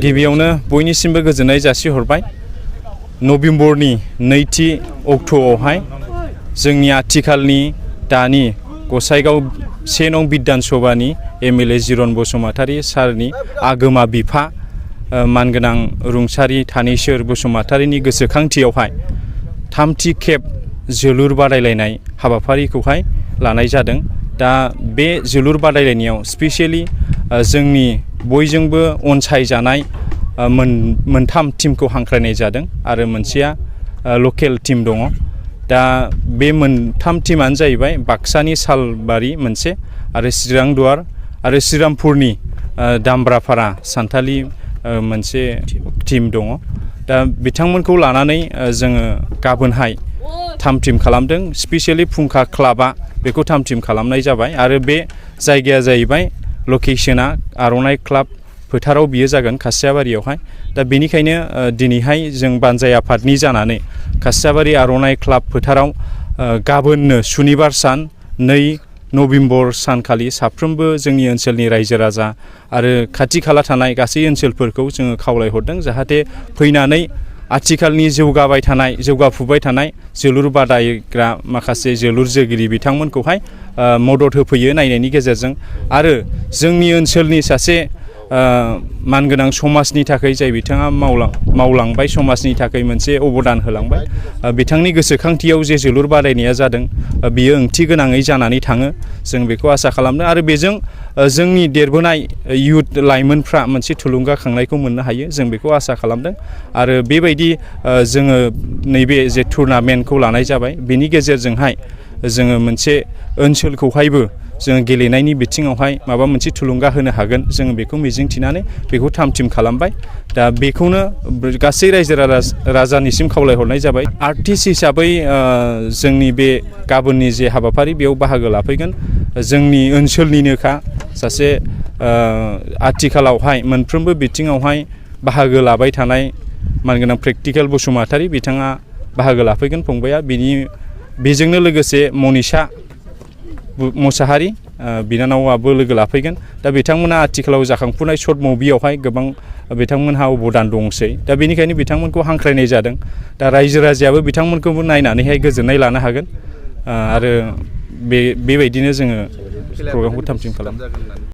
गिबियावनो बयनिसिमबो गोजोननाय जासिहरबाय। नभेम्बरनि 2 अक्ट'आवहाय जोंनि आथिखालनि दानि गसाइगाव 1 नं बिधान सभानि एमएलए जिरन बसुमतारी सारनि आगोमा बिफा मानगोनां रुंसारि थानेश्वर बसुमतारीनि गोसोखांथियावहाय 3थि खेब जोलुर बादायलायनाय हाबाफारिखौहाय लानाय जादों। दा बे जोलुर बादायलायनायाव स्पेशली जोंनि बयजोंबो अनसायजानाय मोनथाम टीमखौ हांख्रायनाय जादों आरो मोनसेया लकेल टीम दङ। दा बे मोनथाम टीमानो जाहैबाय बाक्सानि सालबारि मोनसे आरो श्रीरांदुवार आरो श्रीरामपुरनि दामब्रापारा सान्थालि मोनसे टीम दङ। दा बिथांमोनखौ लानानै जोङो गाबोनहाय 3 टीम खालामदों। स्पेशली फुंखा क्लाबा बेखौ 3 टीम खालामनाय जाबाय आरो बे जायगाया जाहैबाय लकेशना आर'नाइ क्लाब फोथाराव बियो जागोन खासियाबारियावहाय। दा बेनिखायनो दिनैहाय जों बानजाय आफादनि जानानै खासियाबारि आर'नाइ क्लाब फोथाराव गाबोननो सुनिबार सान 2 नभेम्बर सानखालि साफ्रोमबो जोंनि ओनसोलनि रायजो राजा आरो खाथि खाला थानाय गासै ओनसोलफोरखौ जोङो खावलायहरदों जाहाथे फैनानै आथिखालनि जौगाफुबाय थानाय जोलुर बादायग्रा माखासे जोलुर जोगिरि बिथांमोनखौहाय मदद होफैयो नायनायनि गेजेरजों आरो जोंनि ओनसोलनि सासे मानगोनां समाजनि थाखाय जाय बिथाङा मावलांबाय समाजनि थाखाय मोनसे अबदान होलांबाय बिथांनि गोसोखांथियाव जे जोलुर बादायनाया जादों बियो ओंथि गोनाङै जानानै थाङो जों बेखौ आसा खालामदों आरो बेजों जोंनि देरबोनाय इयुथ लाइमोनफ्रा मोनसे थुलुंगाखांनायखौ मोननो हायो जों बेखौ आसा खालामदों आरो बेबायदि जोङो नैबे जे टुर्नामेन्टखौ लानाय जाबाय बेनि गेजेरजोंहाय जोङो मोनसे ओनसोलखौहायबो जों गेलेनायनि बिथिङावहाय माबा मोनसे थुलुंगा होनो हागोन जों बेखौ मिजिंथिनानै बेखौ 3 टीम खालामबाय। दा बेखौनो गासै रायजो राजानिसिम खावलायहरनाय जाबाय। आर्टिस्ट हिसाबै जोंनि बे गाबोननि जे हाबाफारि बेयाव बाहागो लाफैगोन जोंनि ओनसोलनिनोखा सासे आथिखालावहाय मोनफ्रोमबो बिथिङावहाय बाहागो लाबाय थानाय मानगोनां प्रेक्टिकेल बसुमतारी बिथाङा बाहागो लाफैगोन फंबाया बेजोंनो लोगोसे मनिषा मुसाहारि बिनानावाबो लोगो लाफैगोन। दा बिथांमोना आथिखालाव जाखांफुनाय शर्ट मुभियावहाय गोबां बिथांमोनहा अबदान दंसै दा बेनिखायनो बिथांमोनखौ हांख्रायनाय जादों। दा रायजो राजायाबो बिथांमोनखौबो नायनानैहाय गोजोननाय लानो हागोन आरो बेबायदिनो जोङो प्रग्रामखौ 3 टीम खालामो।